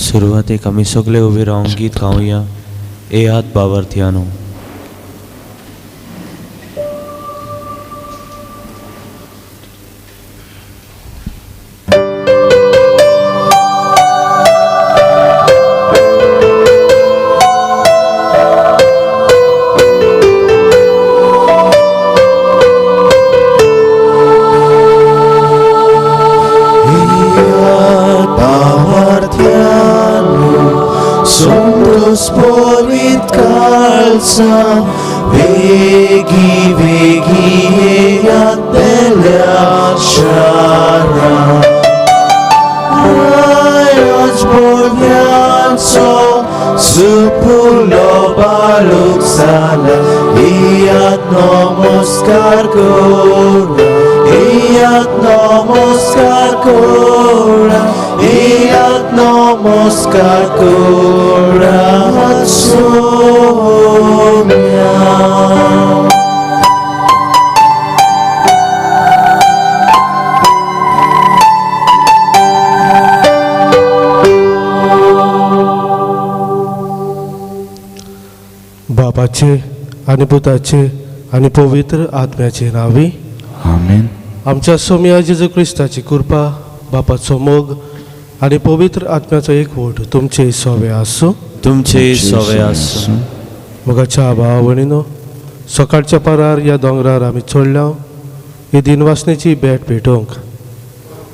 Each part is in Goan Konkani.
सुरवातेक आमी सगळे उबे रावन गीत गावया, येयात भावार्थ्यांनो. Vegi vegi येयात पेल्या शारा राज बोलयांचो सुपुलो बालूक जाला, येयात नमस्कार करा, येयात नमस्कार करा, येयात नमस्कार करा सोम्या. बापाचे आनी पुताचे आनी पवित्र आत्म्याचे नांवी आमेन. आमच्या सोम्या जेजू क्रिस्ताची कृपा, बापाचो मोग आनी पवित्र आत्म्याचो एकवट तुमचे सोवे आसूं, तुमचे सोवे आसूं. मोगाच्या भाव भयणीनो, सकाळच्या पारार ह्या दोंगरार आमी चडल्या ही दिनवासनेची भेट भेटोवंक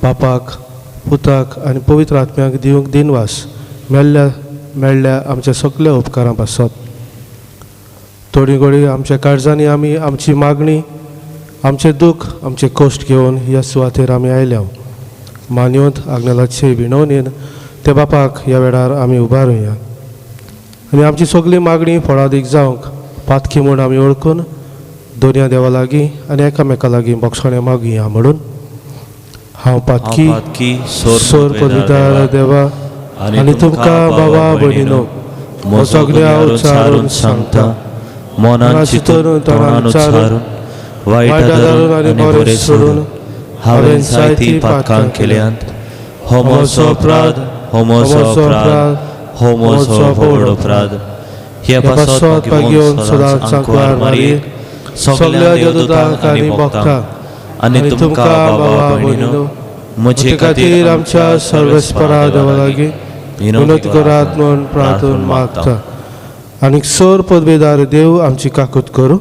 बापाक, पुताक आनी पवित्र आत्म्याक दिवंक दिनवास मेळ्ळ्या मेळ्ळ्या आमच्या सगल्या उपकारां पासत. थोडी गोडी आमच्या काळजांनी आमी आमची मागणी, आमचें दूख, आमचें कश्ट घेवन ह्या सुवातेर आमी आयल्या. मान्योत आग्नेलाचे विणवणेन त्या बापाक ह्या वेळार आमी उबारुया आनी आमची सगळी मागणी फळादीक जावंक पातकी म्हूण आमी वळखून दोनया देवा लागीं आनी एकामेका लागीं बोगसणें मागुया म्हणून हांव पातकी सोर पदवीदार देवा आनी तुमकां बाबा भयणीनो म्हजो गुन्यांव उच्चारून सांगता, मनान चिंतून तोंडान उच्चारून वायट धरून आनी बरें सोडून हांवें जायतीं पातकां केल्यांत. हो म्हजो अपराध, हो म्हजो अपराध, हो म्हजो व्हड अपराध. हे पासत घेवन सदांच आंकवार मारयेक, सगल्या देवदूतांक आनी भक्तांक आनी तुमकां बाबा भयणीनो म्हजे खातीर आमच्या सर्वेस्परा देवा लागीं विनोद करात म्हूण प्रार्थना मागता. आनी सोर पदवेदार देव आमची काकूत करूं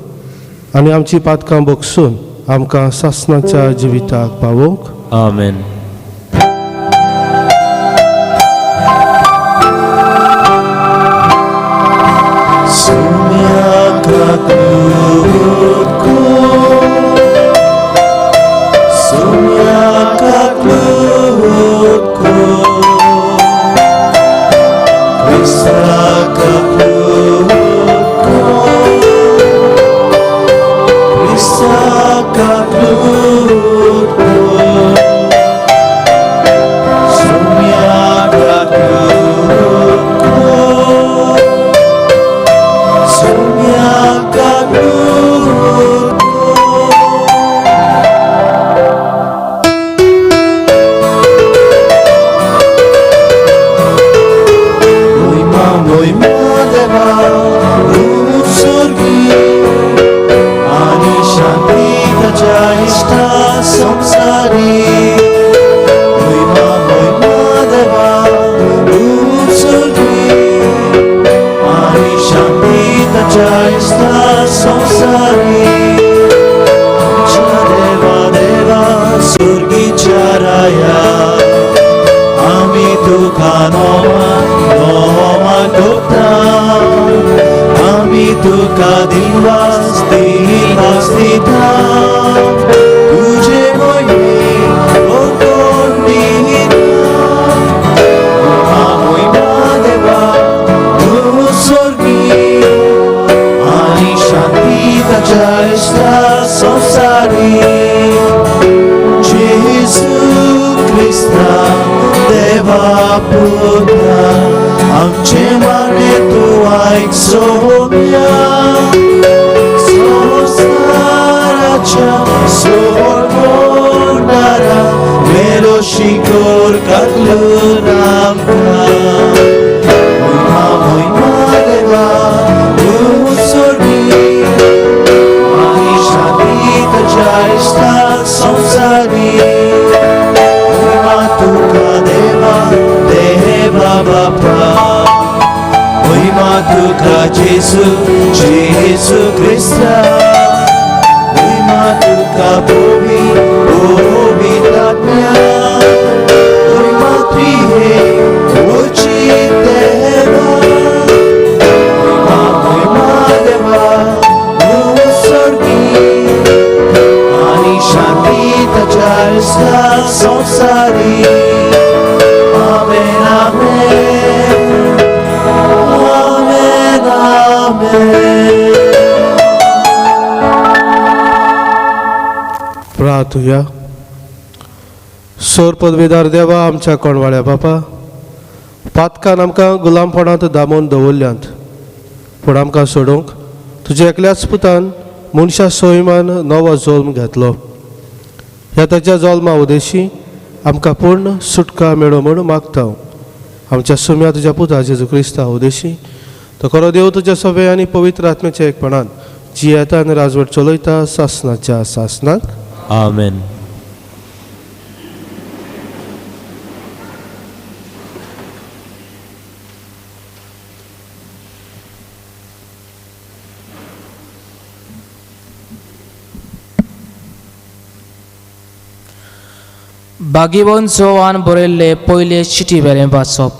आनी आमची पातकां बगसून आमकां सासणाच्या जिविताक पावोवंक. आमेन. Sumya ताच्या इश्टा संवसारी मोहिमा मोहिमा देवा उंचगी आनी शांती ताच्या इश्टा संवसारी आमच्या देवा देवा सुर्गीच्या राया आमी तुका नोमा नोमा करता आमी तुका दिनवास दिनवास दिता तुजे मोहिमे भरपूर दिता मोहिमा मोहिमा देवा तूं स्वर्गी आनी शांती ताच्या इश्टा संवसारी जेजू क्रिस्ता देवा पुता आमचे मागणे तूं आयक सोम्या संवसाराच्या सोडणारा मेरो शिकोर कातलून आमकां मोहिमा मोहिमा देवा तूं स्वर्गी आनी शांती ताच्या इश्टा संवसारी मोहिमा तुका देवा देवा बापा मोहिमा तुका जेजू जेजू क्रिस्ता मोहिमा तुका बोबी बोबी आत्म्या मोहिमा त्रिये उची देवा मोहिमा मोहिमा देवा तूं स्वर्गी आनी शांती ताच्या इश्टा संवसारी आमेन आमेन आमेन आमेन. प्रार्थुया. सोर पदवेदार देवा आमच्या कोणवाळ्या बापा पातकान आमकां गुलामपणांत दामोवन दवरल्यांत पूण आमकां सोडोवंक तुज्या एकल्याच पुतान मनशा सोयमान नवो जल्म घेतलो. ह्या ताच्या जल्मा उदेशी आमकां पूर्ण सुटका मेळो म्हूण मागता. आमच्या सुम्या तुज्या पुता जेजू क्रिस्ता उदेशी तो खरो देव तुज्या सवे आनी पवित्र आत्म्याच्या एकपणान जियेता आनी राजवट चलयता सासनाच्या सासनाक. आमेन. भागीवन चोवान बरयल्ले पयले चिटी वेलें वाचप.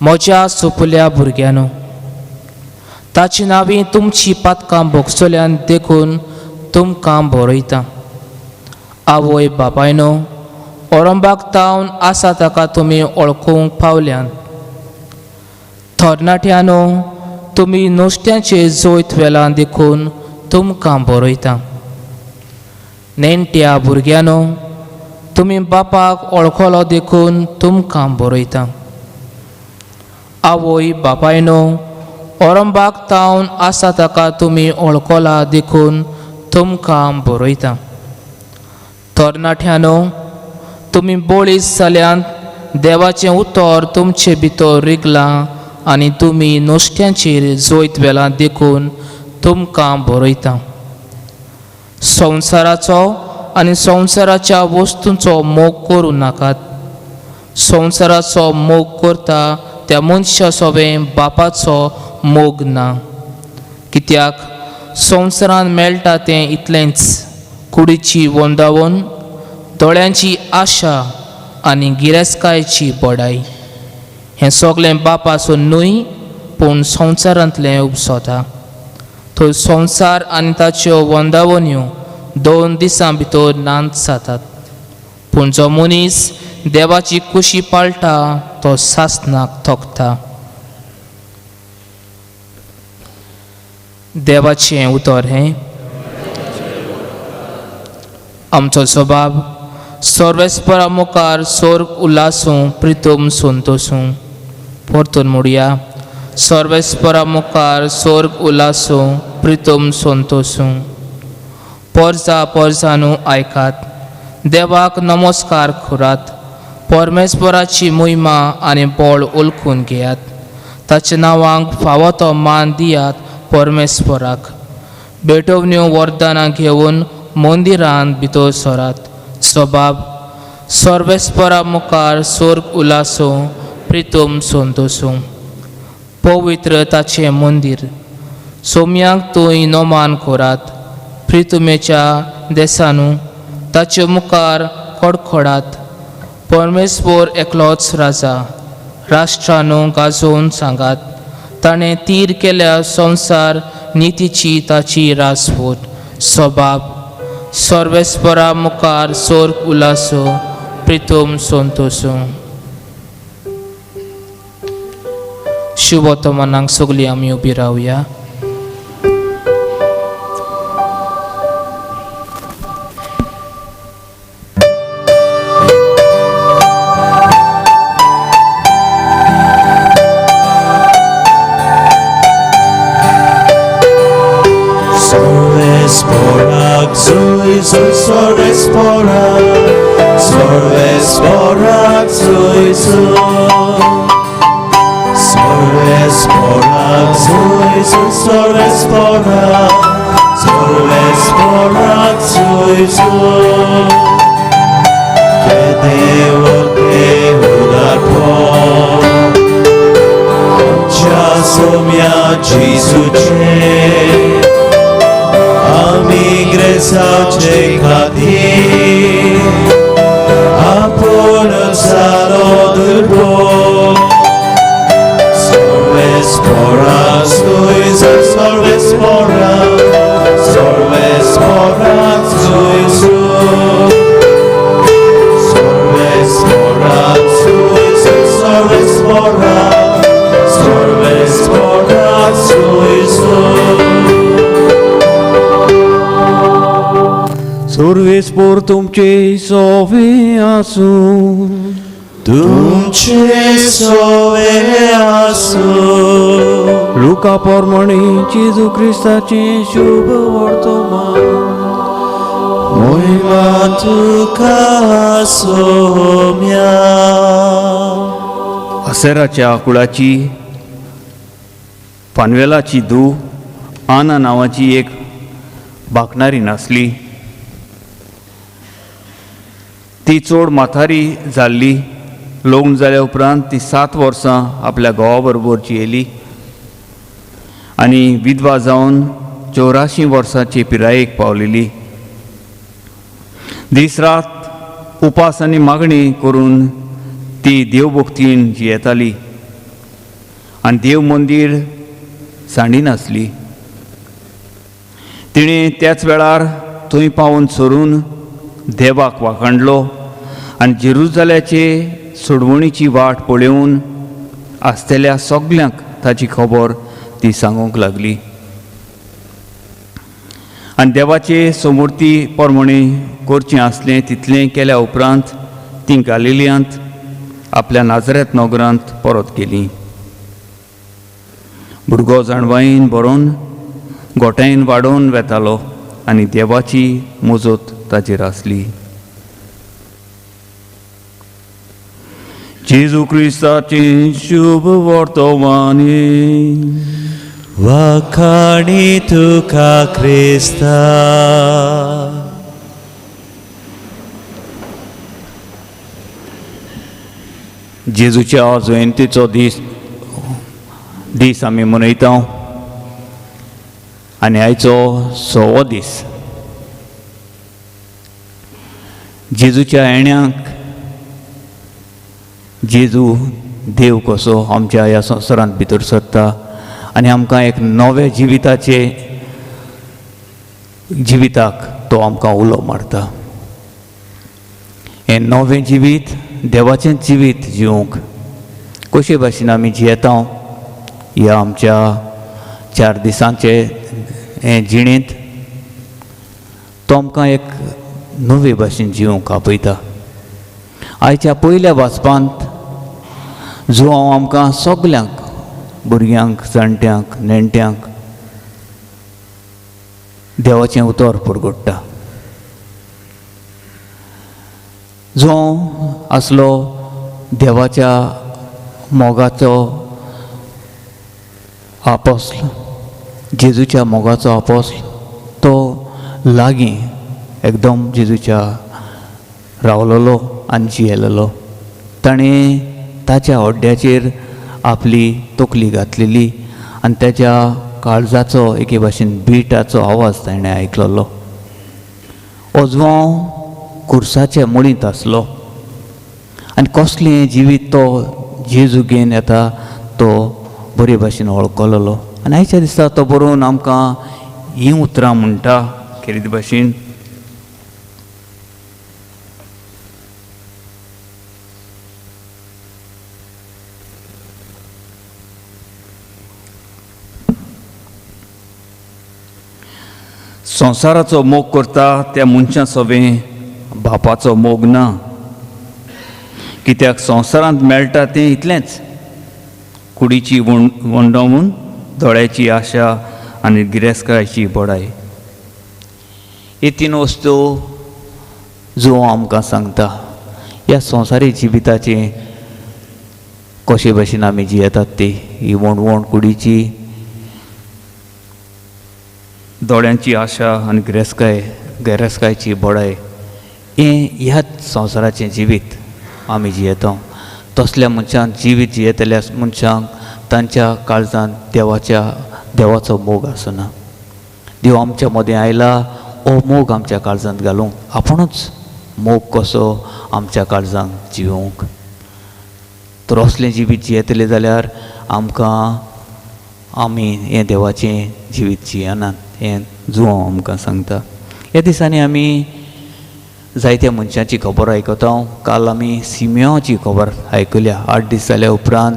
म्हज्या सोपुल्या भुरग्यांनो, ताची नांवी तुमची पातकां भोगसल्यान देखून तुमकां बरयता. आवय बापायनो, ओरंबाक तावन आसा ताका तुमी वळखूंक पावल्यान. थोरनाट्यानो, तुमी नुस्त्याचे जैत वेलां देखून तुमकां बरयता. नेणट्या भुरग्यांनो, तुमी बापाक वळखलो देखून तुमकां बरयता. आवय बापायनो, ओरंबाक तावन आसा ताका तुमी वळखला देखून तुमकां बरयता. तरणाट्यांनो, तुमी बळीस जाल्यान देवाचें उतर तुमचे भितर रिगलां आनी तुमी नुस्त्यांचेर जैत वेलां देखून तुमकां बरयता. संवसाराचो आनी संवसाराच्या वस्तूंचो मोग करूं नाकात. संवसाराचो मोग करता त्या मनशा सोबें बापाचो मोग ना. कित्याक संवसारान मेळटा तें इतलेंच, कुडीची वंदावन, दोळ्यांची आशा आनी गिरेस्तकायेची बडाय. हें सगळें बापासून न्हय पूण संवसारांतलें उपसता. थंय संवसार आनी ताच्यो वंदावन्यो 2 दिसां भितर नाच जातात. पूण जो मनीस देवाची कुशी पाळटा तो सासनाक थकता. देवाचें उतर हें. आमचो स्वभाव सर्वेस्परा मुखार स्वर्ग उल्हासूं प्रितम संतोसूं. परतून मोडया. सर्वेस्परा मुखार स्वर्ग उल्हासूं प्रितम संतोसूं. पोरजा पोरजानू आयकात, देवाक नमस्कार करात, परमेश्वराची महिमा आनी बळ ओळखून घेयात, ताच्या नांवांक फावो तो मान दियात परमेश्वराक. भेटवण्यो वरदानां घेवन मंदिरांत भितर सरात. सबाब सर्वेस्परा मुखार स्वर्ग उलासूं प्रितम संतोसूं. पवित्र ताचें मंदीर सोम्यांक थंय नोमान करात. प्रितुमेच्या देसानू ताचे मुखार खडखडात. परमेश्वर एकलोच राजा. राष्ट्रानू गाजोवन सांगात ताणें तीर केल्या संवसार नितीची ताची राजवट. सबाब सर्वेस्परा मुखार स्वर्ग उलासो प्रितम संतोसूं. शुभवर्तमानाक सगळीं आमी उबी रावया. Sorvesporak, zui, zui, sorvesporak, sorvesporak, zui, zui. Sorvesporak, zui, zui, sorvesporak, sorvesporak, zui, zui. Que devote udarpo, आमच्या सोम्या जेजूचे आमी ग्रेसाचे खातीर आपूण जालो दुर्बळ. सर्वेस्परा सुय सर्वेस्परा सर्वेस्परा सुय सर्वेस्परा सुय सर्वेस्परा सर्वेस्परा सुय. सर्वेस्पोर तुमचे सोवे आसूं. तुमचे सोवे आसूं. लुका प्रमाणे जेजू क्रिस्ताचें शुभ वर्तमान. मोहिमा तुका सोम्या. असेराच्या कुळाची पानवेलाची धूव आना नांवाची एक बाकणारी नासली. ती चड म्हातारी जाल्ली. लग्न जाल्या उपरांत ती 7 वर्सां आपल्या घोवा बरोबर जियेली आनी विधवा जावन 84 वर्सांचे पिरायेक पावलेली. दीस रात उपास आनी मागणी करून ती देवभक्तीन जियेताली आनी देव मंदीर सांडिनासली. तिणें त्याच वेळार थंय पावून सरून देवाक वाखाणलो आनी जेरुजाल्याचे सोडवणीची वाट पळोवन आसतल्या सगल्यांक ताची खबर ती सांगूंक लागली. आनी देवाचे समूर्ती प्रमाणे करचें आसलें तितलें केल्या उपरांत ती गालिलियांत आपल्या नाजरेत नगरांत परत गेली. भुरगो जाणवायेन भरोन गोठायेन वाडोवन वेतालो आनी देवाची मुजत ताचेर आसली. जेजू क्रिस्ताचें शुभ वर्तमान. वाखाणी तुका क्रिस्ता. जेजूच्या जयंतीचो दीस आमी मनयता आनी आयचो 6वो दीस. जेजूच्या येण्याक जेजू देव कसो आमच्या ह्या संवसारांत भितर सरता आनी आमकां एक नवे जिविताचे जिविताक तो आमकां उलो मारता. हें नवें जिवीत देवाचें जिवीत जिवंक कशे भाशेन आमी जियेता ह्या आमच्या 4 दिसांचे हे जिणेंत तो आमकां एक नवे भाशेन जिवंक आपयता. आयच्या पयल्या वाचपांत जो हांव आमकां सगल्यांक भुरग्यांक जाणट्यांक नेणट्यांक देवाचें उतर परगट्टा. जो आसलो देवाच्या मोगाचो आपोस्ल, जेजूच्या मोगाचो आपोस्ल, तो लागीं एकदम जेजूच्या रावलेलो आनी जियेलेलो. ताणें ताच्या हड्ड्याचेर आपली तकली घातलेली आनी ताच्या काळजाचो एके भाशेन बिटाचो आवाज ताणें आयकलेलो. अजवांव कुर्साच्या मुळींत आसलो आनी कसलें जिवीत तो जेजू घेवन येता तो बरे भाशेन वळखलेलो. आनी आयच्या दिसा तो बरोवन आमकां हीं उतरां म्हणटा खेरीत भाशेन, संवसाराचो मोग करता त्या मनशां सवें बापाचो मोग ना, कित्याक संवसारांत मेळटा तें इतलेंच, कुडीची वंडोवन दोळ्याची आशा आनी गिरेस्तकायेची बडाय. ही तीन वस्तू जो आमकां सांगता ह्या संवसारीक जिविताचें कशे भाशेन आमी जियेतात ती ही वणवण कुडीची, दोळ्यांची आशा आनी गिरेस्तकायेची बडाय, हें ह्याच संवसाराचें जिवीत आमी जियेता. तसल्या मनशान जिवीत जियेतल्या मनशांक तांच्या काळजांत देवाचो मोग आसना. देव आमच्या मदें आयला हो मोग आमच्या काळजांत घालूंक, आपुणूच मोग कसो आमच्या काळजांत जिवोवंक. तर असलें जिवीत जियेतलें जाल्यार आमकां आमी हें देवाचें जिवीत जियेनात हें जुवांव आमकां सांगता. ह्या दिसांनी आमी जायत्या मनशांची खबर आयकता. काल आमी सिमियांची खबर आयकल्या. 8 दीस जाल्या उपरांत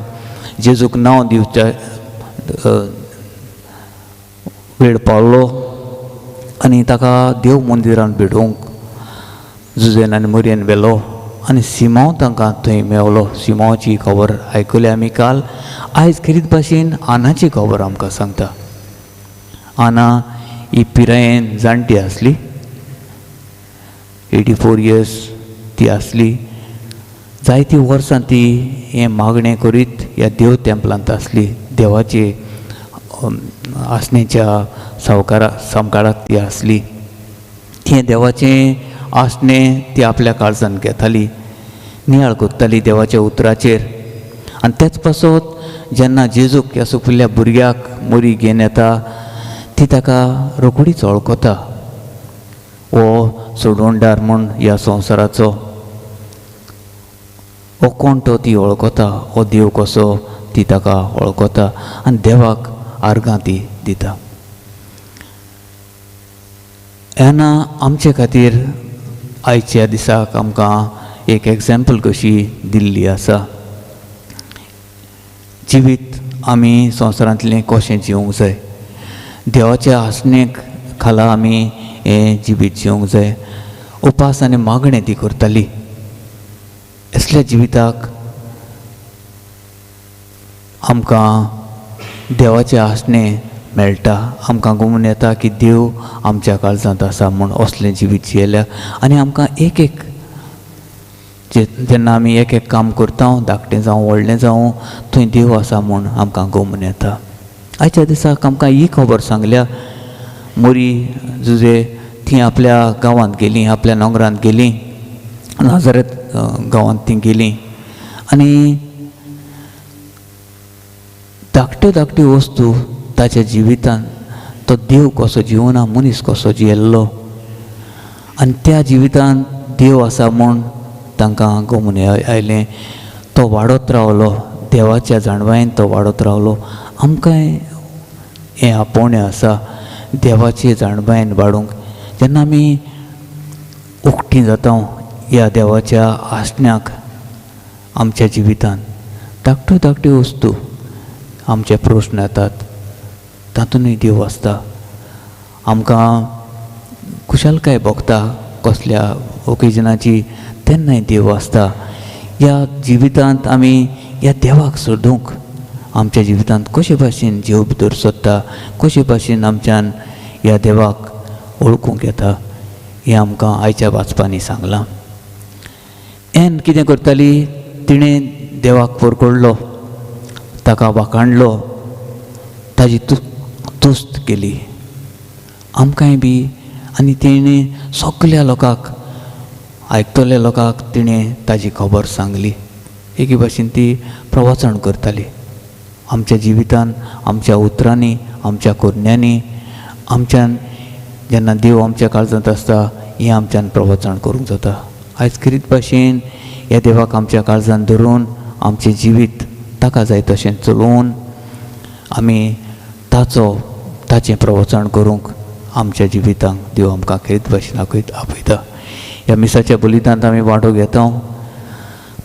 जेजूक नांव दिवच्या वेळ पावलो आनी ताका देव मंदिरान भेटोवंक जुजेन आनी मोरयेन व्हेलो आनी सिमांव तांकां थंय मेवलो. सिमांवची खबर आयकली आमी काल. आयज खेरीत भाशेन आनाची खबर आमकां सांगता. आना ही पिरायेन जाणटी आसली, 84 इयर्स ती आसली. जायतीं वर्सां ती हें मागणें करीत ह्या देव तेंपलांत आसली, देवाचे आसणेच्या सामकाराक ती आसली. तें देवाचें आसणें ती आपल्या काळजान घेताली, नियाळ करताली देवाच्या उतराचेर. आनी तेच पासत जेन्ना जेजूक ह्या सुपुल्ल्या भुरग्याक मोरी घेवन येता ती ताका रोखडीच वळखता, हो सोडवणदार म्हूण ह्या संवसाराचो, हो कोण तो ती वळखता, हो देव कसो ती ताका वळखता आनी देवाक आर्गां ती दिता. येना आमचे खातीर आयच्या दिसाक आमकां एक एग्जाम्पल कशी दिल्ली आसा. जिवीत आमी संवसारांतलें कशें जिवंक जाय, देवाच्या आसणेक खाला आमी हें जिवीत जिवंक जाय. उपास आनी मागणें ती करताली. असल्या जिविताक आमकां देवाचें आसणें मेळटा, आमकां गुमून येता की देव आमच्या काळजांत आसा म्हूण असलें जिवीत जियेल्या. आनी आमकां एक एक जेन्ना आमी एक एक काम करता, धाकटें जावं व्हडलें जावं, थंय देव आसा म्हूण आमकां गमून येता. आयच्या दिसाक आमकां ही खबर सांगल्या, मोरी जुजे ती आपल्या गांवांत गेलीं, आपल्या नोंगरांत गेलीं, नाजरेत गांवांत ती गेलीं आनी धाकट्यो धाकट्यो वस्तू ताच्या जिवितान तो देव कसो जिवना, मनीस कसो जियेल्लो आनी त्या जिवितान देव आसा म्हूण तांकां गमून आयलें. तो वाडत रावलो, देवाच्या जाणवायेन तो वाडत रावलो. आमकांय हें आपोवणें आसा देवाचे जाणवायेन वाडूंक. जेन्ना आमी उक्तीं जाता ह्या देवाच्या आसण्याक आमच्या जिवितान धाकट्यो धाकट्यो वस्तू आमचे प्रस्न येतात, तातूंतय देव आसता. आमकां खुशालकाय भोगता कसल्या ओकेजनाची, तेन्नाय देव आसता. ह्या जिवितांत आमी ह्या देवाक सोदूंक आमच्या जिवितांत कशे भाशेन जीव भितर सोदता, कशे भाशेन आमच्यान ह्या देवाक वळखूंक येता हें आमकां आयच्या वाचपांनी सांगलां. एन कितें करताली, तिणें देवाक परकडलो, ताका वाखाणलो, ताजी तुस्त केली. आमकांय बी आनी तेणें सगल्या लोकांक आयकतल्या लोकांक तिणें ताजी खबर सांगली. एके भाशेन ती प्रवचन करताली. आमच्या जिवितान, आमच्या उतरांनी, आमच्या करण्यांनी, आमच्यान जेन्ना देव आमच्या काळजांत आसता हें आमच्यान प्रवचन करूंक जाता. आयज खेरीत भाशेन ह्या देवाक आमच्या काळजांत धरून आमचें जिवीत ताका जाय तशें चलोवन आमी ताचो ताचें प्रवचन करूंक आमच्या जिवितांक देव आमकां खेरीत भाशेन आपयता. ह्या मिसाच्या बलिदानांत आमी वांटो घेता.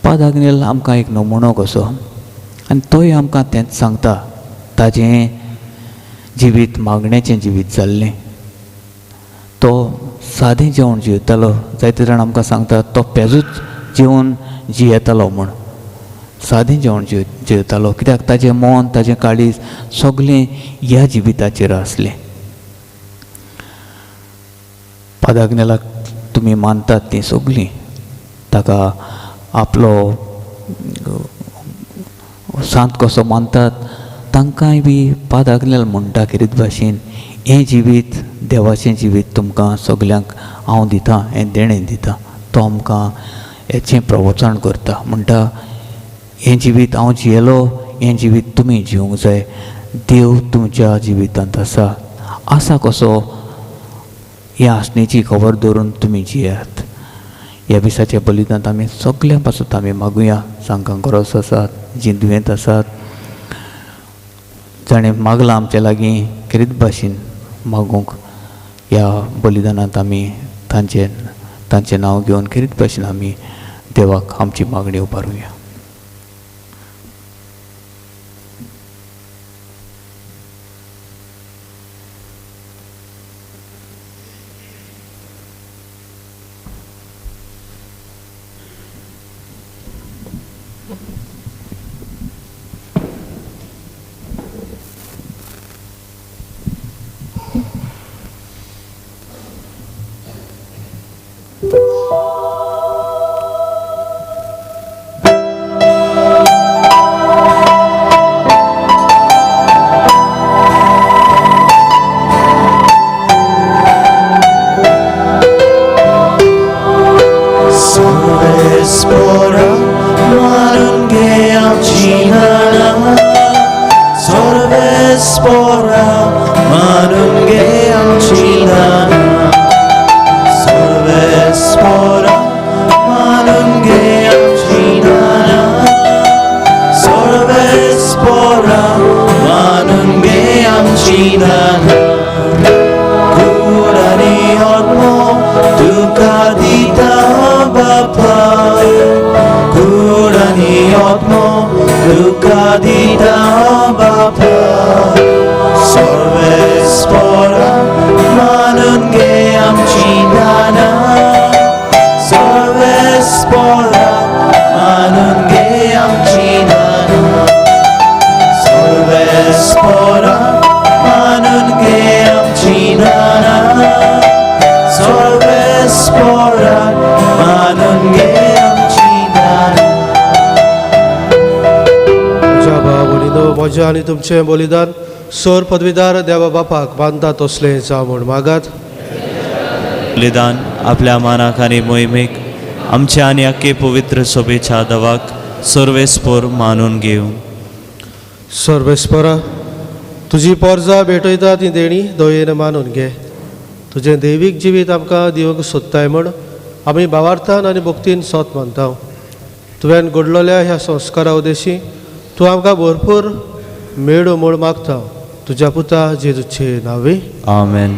पाद आग्नेल आमकां एक नमुनो कसो आनी तोय आमकां तेंच सांगता. ताजें जिवीत मागण्याचें जिवीत जाल्लें. तो सादें जेवण जियेतालो. जायते जाण आमकां सांगता तो पेजूच जेवन जियेतालो म्हूण. सादें जेवण जियेतालो कित्याक ताजें मन ताजें काळीज सगळें ह्या जिविताचेर आसलें. पाद आग्नेलाक तुमी मानतात तीं सगळीं ताका आपलो सांत कसो मानतात तांकांय बी पाद आग्नेल म्हणटा खेरीत भाशेन हें जिवीत देवाचें जिवीत तुमकां सगल्यांक हांव दितां, हें देणें दितां. तो आमकां हेचें प्रवचन करता, म्हणटा हें जिवीत हांव जियेलो, हें जिवीत तुमी जिवंक जाय. देव तुमच्या जिवितांत आसा, आसा कसो ह्या आसणेची खबर दवरून तुमी जियात. ह्या विसाच्या बलिदानांत आमी सगल्यां पासून आमी मागुया. जांकां गरज आसात, जीं दुयेंत आसात, जाणें मागलां आमच्या लागीं खेरीत भाशेन मागूंक ह्या बलिदानांत आमी तांचें तांचें नांव घेवन खेरीत भाशेन आमी देवाक आमची मागणी उबारुया. आनी तुमचें बलिदान सोर पदवीदार देवा बापाक बांदता तसलें जावं म्हूण मागात. बलिदान आपल्या मानाक आनी मोहिमेक आमच्या आनी आख्खे पवित्र सोबेच्या दवाक सर्वेस्पोर मानून घेवं. सर्वेस्पोरा तुजी पोरजा भेटयता ती देणी दयेन मानून घे. तुजें दैवीक जिवीत आमकां दिवंक सोदताय म्हूण आमी भावार्थान आनी भक्तीन सोत मानता. तुवें घडलेल्या ह्या संस्कारा उद्देशी तूं आमकां भरपूर मेळू म्हूण मागता. तुज्या पुता जेजूचे नांवे आमेन.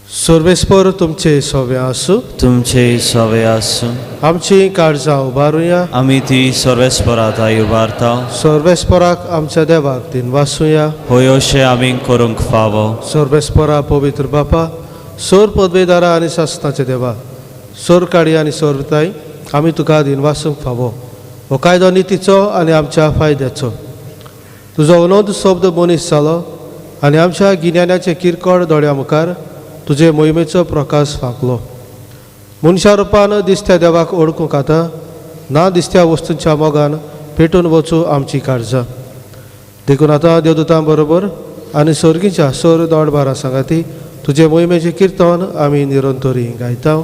सर्वेस्पर तुमचे सवे आसूं. तुमचे सवे आसूं. आमची काळजां उबारुया. आमी ती सर्वेस्परात उबारता. सर्वेस्पराक आमच्या देवाक दिनवासुया. होय अशें आमी करूंक फावो. सर्वेस्परा पवित्र बापा सोर पदवेदारा आनी सासनाचे देवा सोर काडी आनी सोरताय आमी तुका दिनवासूंक फावो. हो कायदो नितीचो आनी आमच्या फायद्याचो. तुजो अनंत शब्द मनीस जालो आनी आमच्या गिन्यानाचे किरकोळ दोळ्या मुखार तुजे मोहिमेचो प्रकाश फांकलो. मनशा रुपान दिसत्या देवाक ओळखूंक आतां ना दिसत्या वस्तूंच्या मोगान पेटून वचूं आमची काळजां. देखून आतां देवदूतां बरोबर आनी सर्गीच्या सोर दोड बारा सांगाती तुजे मोहिमेचें किर्तन आमी निरंतरी गायता.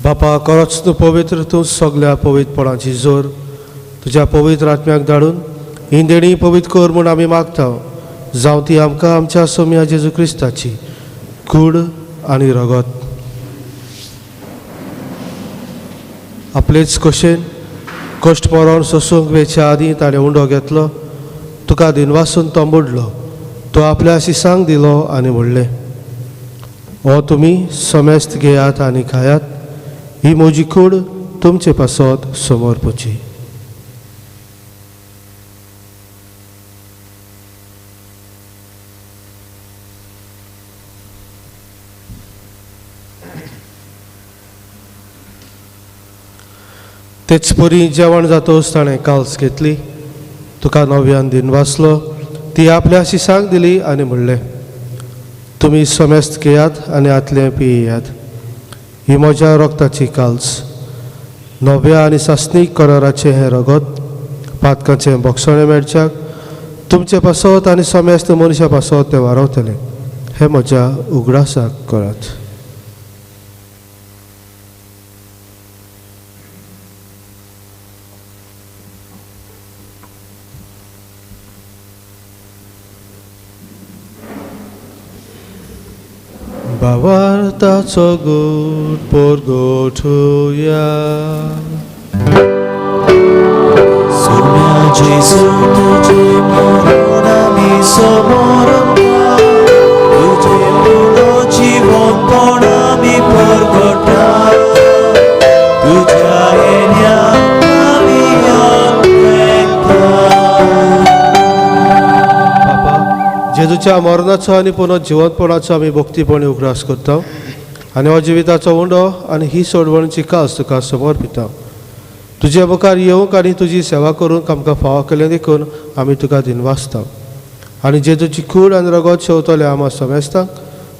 बापा खरोच तूं पवित्र, तूं सगल्या पवित्रपणाची जोर तुज्या पवित्र आत्म्याक धाडून ही देणी पवित्र कर म्हूण आमी मागता. जावं ती आमकां आमच्या सोम्या जेजू क्रिस्ताची कूड आनी रगत. आपलेच कशेन कश्ट मरण सोसूंक वेच्या आदीं ताणें उंडो घेतलो, तुका दिनवासून तंबुडलो, तो आपल्या शिसांक दिलो आनी म्हणलें, हो तुमी समेस्त घेयात आनी खायात, ही म्हजी कूड तुमचे पासत समर्पची. तेच परी जेवण जातोच ताणें काल्स घेतली, तुका नव्यान दिनवासलो, ती आपल्या शिसांक दिली आनी म्हणलें, तुमी समेस्त घेयात आनी आतलें पियात, ही म्हज्या रगताची काल्स, नव्या आनी सासणीक कराराचें हें रगत पातकाचें बोगसणें मेळच्याक तुमचे पासत आनी समेस्त मनशा पासत तें वारवतलें. हें म्हज्या उगडासाक करात. भावार्थाचो गूट परगटुया. सोम्या जेजू तुजें मरण आमी समोरता, तुजें पुरो जिवनपण आमी परगटा, तुज्या येण्याक आमी अपेक्षा. बापा, जेजूच्या मरणाचो आनी पुनः जिवंतपणाचो आमी भक्तीपणी उगडास करता आनी हो जिविताचो उंडो आनी ही सोडवणची कास तुका समर्पिता. तुजे मुखार येवंक आनी तुजी सेवा करूंक आमकां फावो केलें देखून आमी तुका दिनवासता. आनी जेजूची कूड आनी रगत शेवतले आमा समेस्तांक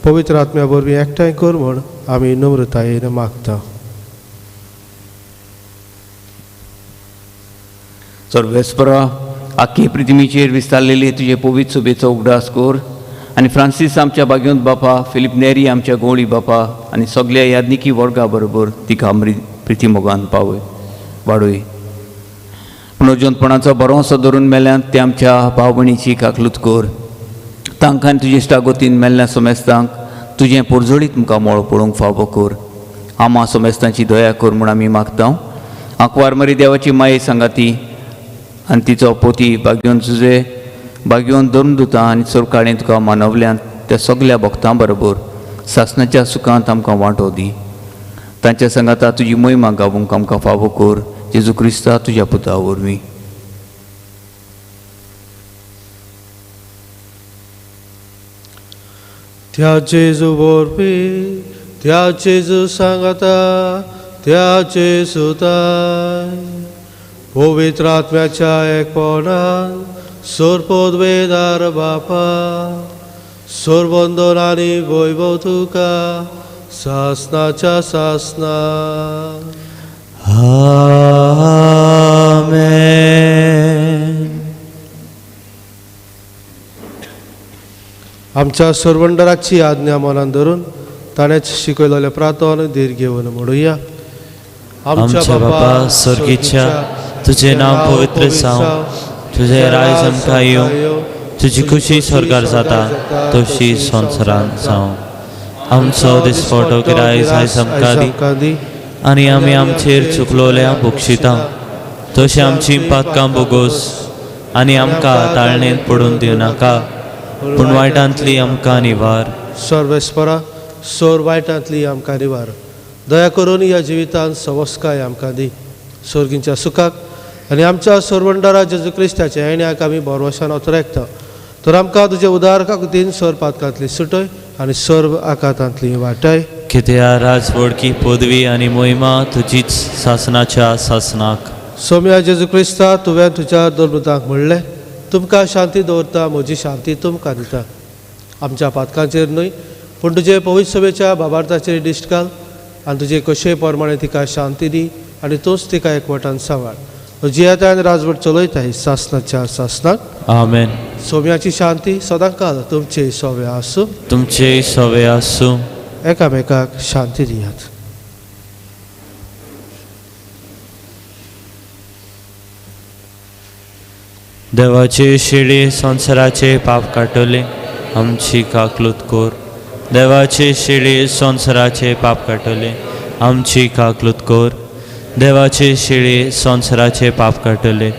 पवित्र आत्म्या वरवीं एकठांय कर म्हूण आमी नम्रतायेन मागता. सर्वेस्परा, आख्खी पृथ्वीचेर विस्तारलेली तुजे पवित्र सोबेचो उगडास कर आनी फ्रांसीस आमच्या बागेवंत बापा, फिलीप नेरी आमच्या गोवळी बापा आनी सगल्या यादनिकी वर्गा बरोबर तिका प्रिती मोगान पावय वाडोय. पुनर्जनपणाचो बरोसो धरून मेल्यांत ते आमच्या भाव भयणीची काकलूत कर. तांकां तुजे इश्टागतीन मेल्ल्या सोमेस्तांक तुजें पोरजोळीत मुखार मोळ पळोवंक फावो कर. आमा सोमेस्तांची दया कर म्हूण आमी मागता. आंकवार मरी देवाची माये सांगाती आनी तिचो पोती बागेवन तुजे बागेवन धर्मदुतां आनी सरकाळें तुका मानवल्यांत त्या सगल्या भक्तां बरोबर सासणाच्या सुखांत आमकां वांटो दी. तांच्या सांगाता तुजी मोहिमा गावूंक आमकां फावो कर. जेजू क्रिस्ता तुज्या पुता वरवीं. त्या जेजू वरवीं, त्या जेजू सांगाता, त्या जेजू ताय पवित्र आत्म्याच्या एकपणान सोरपोदवेदार बापा सोरबंदन आनी वैभव तुका सासनाच्या सासना. आमेन. आमच्या सरवंडराची आज्ञा मनान धरून ताणेंच शिकयलेलें प्रार्थना धीर घेवन म्हणुया. आमच्या बापा स्वर्गीच्या, तुजें नांव पवित्र जावं, तुजें राज आमकां येवं, तुजी खुशी स्वर्गार जाता तशी संवसारांत जावं. आमचो दिसपटो गिरायस आयज आमकां दी आनी आमी आमचेर चुकलोल्या बक्षिता तशें आमची पातकां बोगोस आनी आमकां ताळणेंत पडून दिवनाका, पूण वायटांतली आमकां निवार. सर्वेस्परा सोर वायटांतली आमकां निवार. दया करून ह्या जिवितांत सवस्काय आमकां दी. सोर्गींच्या सुखाक आनी आमच्या सोरवंडारा जेजू क्रिस्ताच्या येण्याक आमी भरवशान अतरेकता. तर आमकां तुजे उदार काकुतीन सोर पातकांतली सुटय आनी सर्व आकातांतली वाटय. कित्या राजवडकी पदवी आनी मोहिमा तुजीच सासनाच्या सासनाक. सोम्या जेजू क्रिस्ता, तुवें तुज्या दोर्मुतांक म्हणलें, तुमकां शांती दवरता, म्हजी शांती तुमकां दिता. आमच्या पातकांचेर न्हय पूण तुजे पवित्र सभेच्या बाबार्थाचेर दिश्ट घाल आनी तुजे कशे प्रमाणे तिका शांती दी आनी तूंच तिका एकवटान सांबाळ. जियेता आनी राजवट चलयता ही सासनाच्या सासनाक. आमेन. सोम्याची शांती सदांकाल तुमचे सोवे आसूं. तुमचे सोवे आसूं. एकामेकाक शांती दियात. देवाचे शिळे संवसाराचे पाप काडटले आमची काकलूत कोर. देवाचे शिळे संवसाराचे पाप काडटले आमची काकलूत कोर. देवाचे शिळे संवसाराचे पाप काडटले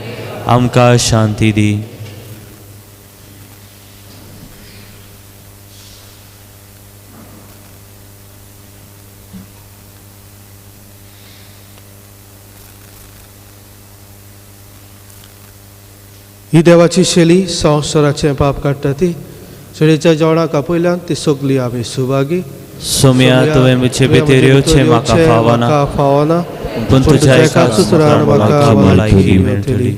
आमकां शांती दी. ही देवाची शैली संवसाराचें पाप काडटा ती शेळीच्या जेवणाक आपयल्यान ती सगली आमी सुभागी. सोम्या, तुवें म्हजे भितर येवचें म्हाका फावना, फावना, पूण तुज्या एकाच उतरान म्हाका भलायकी मेळटली.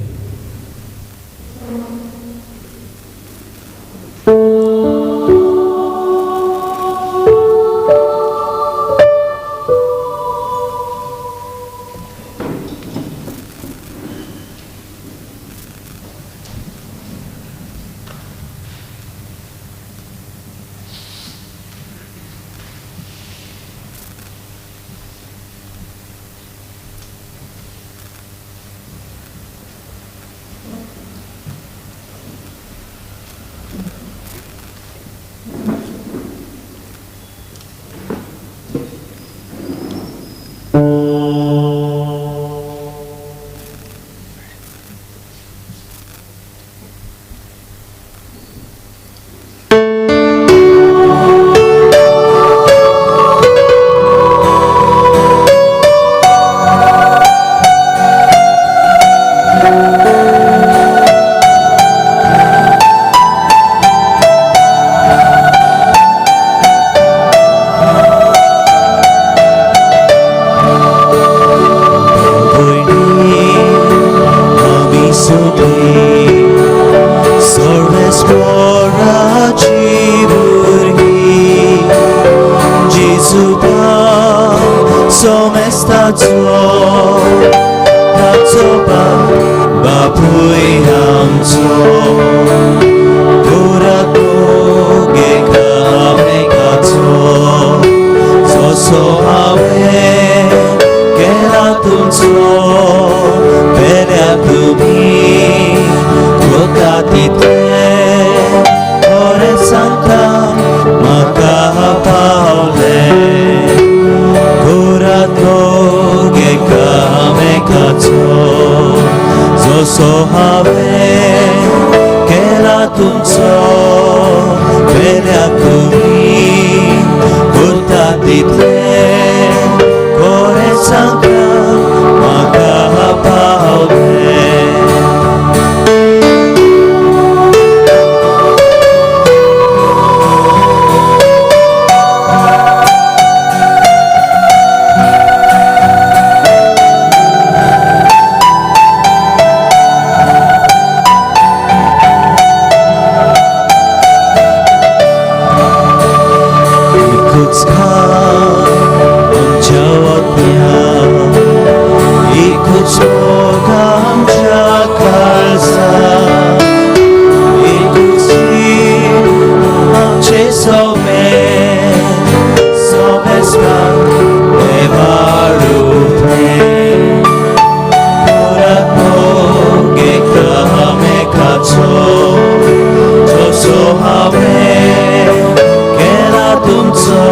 एकामेकाचो जसो हांवें केला तुमचो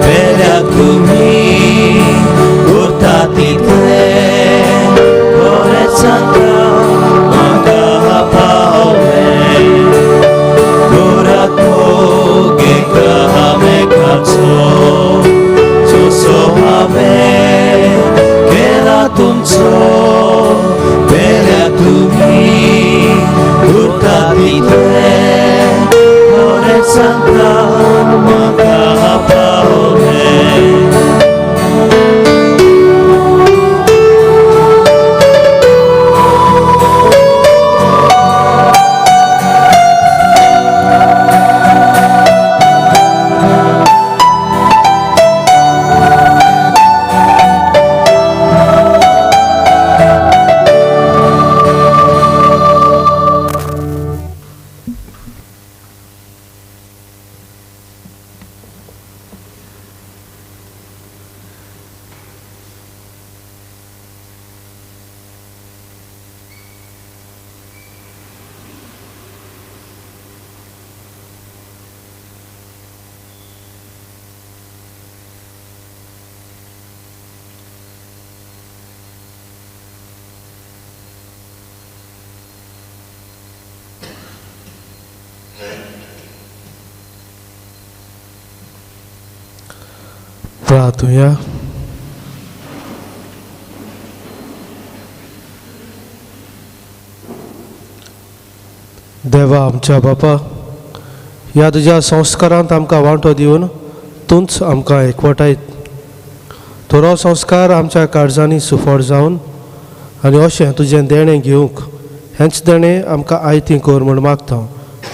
पेल्याक तुमी उरता तितलें खरें सांगता म्हाका पावलें करात मोग एकामेकाचो जसो हांवें केला तुमचो पेल्याक तुमी उरता तितलें खरें सांगता म्हाका पावलें. प्रार्थुया. देवा आमच्या बापा, ह्या तुज्या संस्कारांत आमकां वांटो दिवन तूंच आमकां एकवटायत. थोरो संस्कार आमच्या काळजांनी सुफळ जावन आनी अशें तुजें देणें घेवंक हेंच देणें आमकां आयतीं कर म्हूण मागता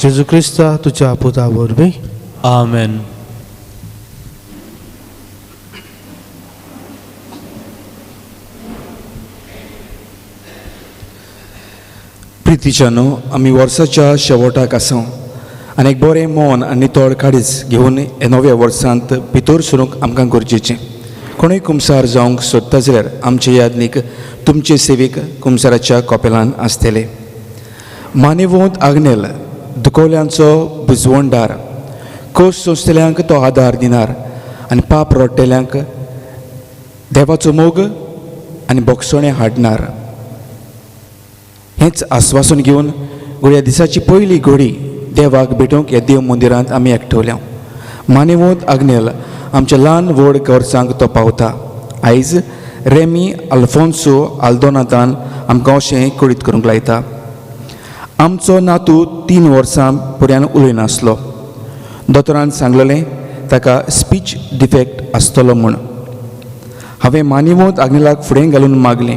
जेजू क्रिस्ता तुज्या पुता वरवीं. आमेन. प्रितीच्यानो, आमी वर्साच्या शेवटाक आसा आनी एक बरें मन आनी नितळ काळीज घेवन हे नव्या वर्सांत भितर सरूंक आमकां गरजेचें. कोणूय कुमसार जावंक सोदता जाल्यार आमचे यादनीक तुमचे सेवेक कुमसाराच्या कपेलान आसतले. मानेवंत आग्नेल दुखवल्यांचो बुजवणदार, खोस सोंसतल्यांक तो आदार दिनार आनी पाप रडटल्यांक देवाचो मोग आनी बोगसणें हाडणार. हेंच आस्वासन घेवन घोड्या दिसाची पयली घोडी देवाक भेटोवंक ह्या देव मंदिरांत आमी एकठवल्या. मानेवंत आग्नेल आमच्या ल्हान व्हड गरजांक तो पावता. आयज रेमी अल्फोन्सो आल्दोनाथान आमकां अशें कळीत करूंक लायता. आमचो नातू 3 वर्सां पर्यान उलयनासलो. दोतोरान सांगलेलें ताका स्पीच डिफेक्ट आसतलो म्हूण. हांवें मानेवंत आग्नेलाक फुडें घालून मागलें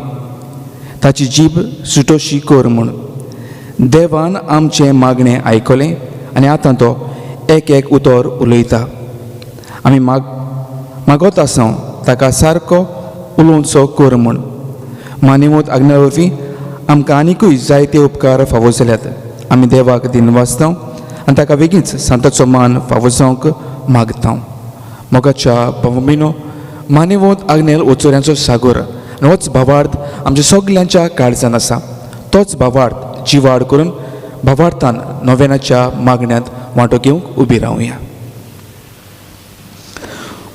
ताची जीब सुटोशी कर म्हूण. देवान आमचें मागणें आयकलें आनी आतां तो एक एक उतर उलयता. आमी मागत आसा ताका सारको उलोवचो कर म्हूण. मानेवंत आग्नेला वरवीं आमकां आनिकूय जायते उपकार फावो जाल्यात. आमी देवाक दिनवासता आनी ताका बेगीनच सांताचो मान फावो जावंक मागता. मोगाच्या भावबिनो, मानेवंत आग्नेल ओचोऱ्यांचो सागोर आनी होच भावार्थ आमच्या सगल्यांच्या काळजान आसा. तोच भावार्थ जिवाड करून भावार्थान नोवेनाच्या मागण्यांत वांटो घेवंक उबी रावया.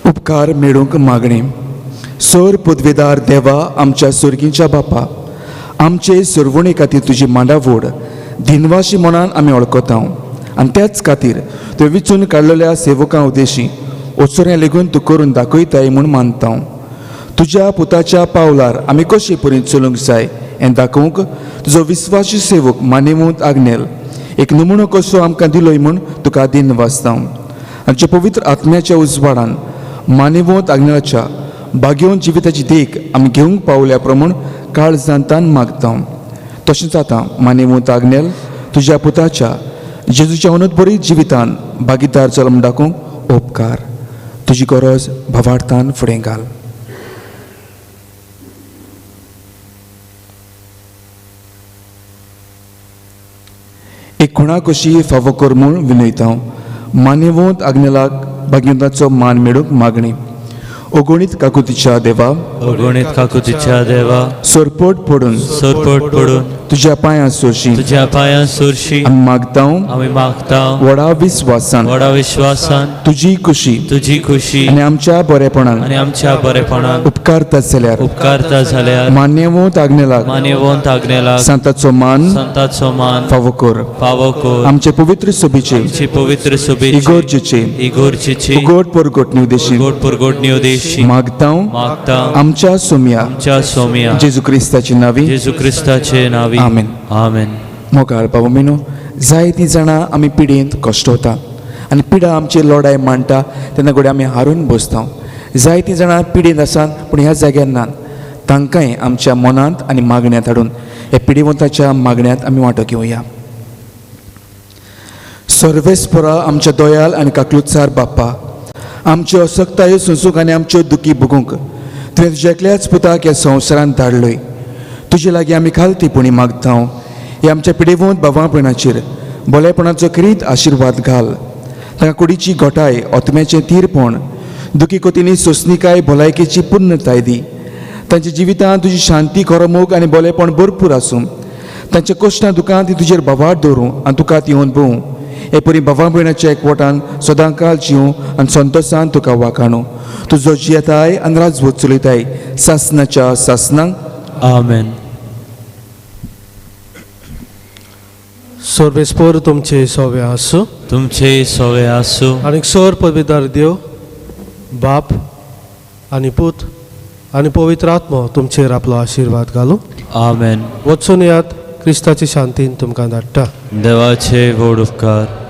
उपकार मेळूंक मागणी. सर पदवेदार देवा, आमच्या सर्गींच्या बापा, आमचे सरवणे खातीर तुजी मांडावड दिनवाशी मनान आमी वळखता आनी त्याच खातीर तुवें विचून काडलेल्या सेवकां उद्देशी ओचोऱ्यां लेगून तूं करून दाखयताय म्हूण मानता. तुज्या पुताच्या पावलार आमी कशे परीन चलूंक जाय हें दाखोवंक तुजो विस्वासी सेवक मानेवंत आग्नेल एक नमुनो कसो आमकां दिलोय म्हूण तुका दिनवासता. आमच्या पवित्र आत्म्याच्या उजवाडान मानेवंत आग्नेलाच्या भाग्यवंत जिविताची देख आमी घेवंक पावल्या प्रमाण काळजांतान मागता. तशेंच आतां मानेवंत आग्नेल तुज्या पुताच्या जेजूच्या अनुदबरी जिवितान भागीदार जल्म दाखोवंक उपकार. तुजी गरज भावार्थान फुडें घाल. एक खुणा कशी फावो कर म्हूण विनयता. मानेवंत आग्नेलाक भाग्यवंताचो मान मेळूंक मागणी. अगणीत काकुतीच्या देवा, अगणीत काकुतीच्या देवा, सरपट पडून, सरपट पडून तुज्या पांयां सोरशी, तुज्या पांयां सोरशी आमी मागता, आमी मागता व्हडा विस्वासान, व्हडा विश्वासान तुजी खुशी, तुजी खुशी आनी आमच्या बरेपणान, आनी आमच्या बरेपणान उपकारता जाल्यार, उपकारता जाल्यार मान्यवंत आग्नेलाक, मान्यवंत आग्नेलाक सांताचो मान, संताचो मान फावो कर, फावो कर, आमचे पवित्र सभेचे, आमचे पवित्र सभेचे, इगोर्जेचे, इगोर्जेचे उगड परगटणी उद्देशी, उगड परगटणी उद्देशी मागता, मागता आमच्या सोम्या, आमच्या सोम्या जेजू क्रिस्ताचे नावी, जेजू क्रिस्ताचे नावी. आमेन. आमेन. मोगाळ बाबा मेनू, जायतीं जाणां आमी पिडेंत कश्टवता आनी पिडा आमची लढाय मांडटा तेन्ना घडये आमी हारून बसता. जायतीं जाणां पिडेंत आसात पूण ह्या जाग्यार नात, तांकांय आमच्या मनांत आनी मागण्यांत हाडून ह्या पिडेवंताच्या मागण्यांत आमी वांटो घेवया. सर्वेस्परा आमच्या दयाल आनी काकलुत्सार बाप्पा, आमच्यो असक्तायो सोंसूंक आनी आमच्यो दुखी भोगूंक तुवें तुज्या एकल्याच पुताक ह्या संवसारांत धाडलोय. तुजे लागीं आमी खालतीपणी मागता, ह्या आमच्या पिडेवंत भावां भयणाचेर भलेपणाचो खेरीत आशिर्वाद घाल. तांकां कुडीची घटाय, आत्म्याचें तीरपण, दुखी कोतींनी सोंसणीकाय, भलायकेची पुर्णताय दी. तांच्या जिवितांत तुजी शांती, खरो मोग आनी भलेपण भरपूर आसूं. तांच्या कश्टां दुकान ती तुजेर भावार्थ दवरूं आनी तुका ती अणभवूं. हे परी भावां भयणाच्या एकवटान सदांकाळ जिवूं आनी संतोसान तुका वाखाणू. तुजो जियेताय आनी राजवट चलयताय सासनाच्या सासनांक. आमेन. सर्वेस्पोर तुमचे सोवे आसूं, तुमचे सोवे आसूं. आनी सोर पवित्र देव बाप आनी पूत आनी पवित्र आत्मो तुमचेर आपलो आशिर्वाद घालूं. आमेन. वचून यात, क्रिस्ताची शांतीन तुमकां धाडटा. देवाचे व्हड उपकार.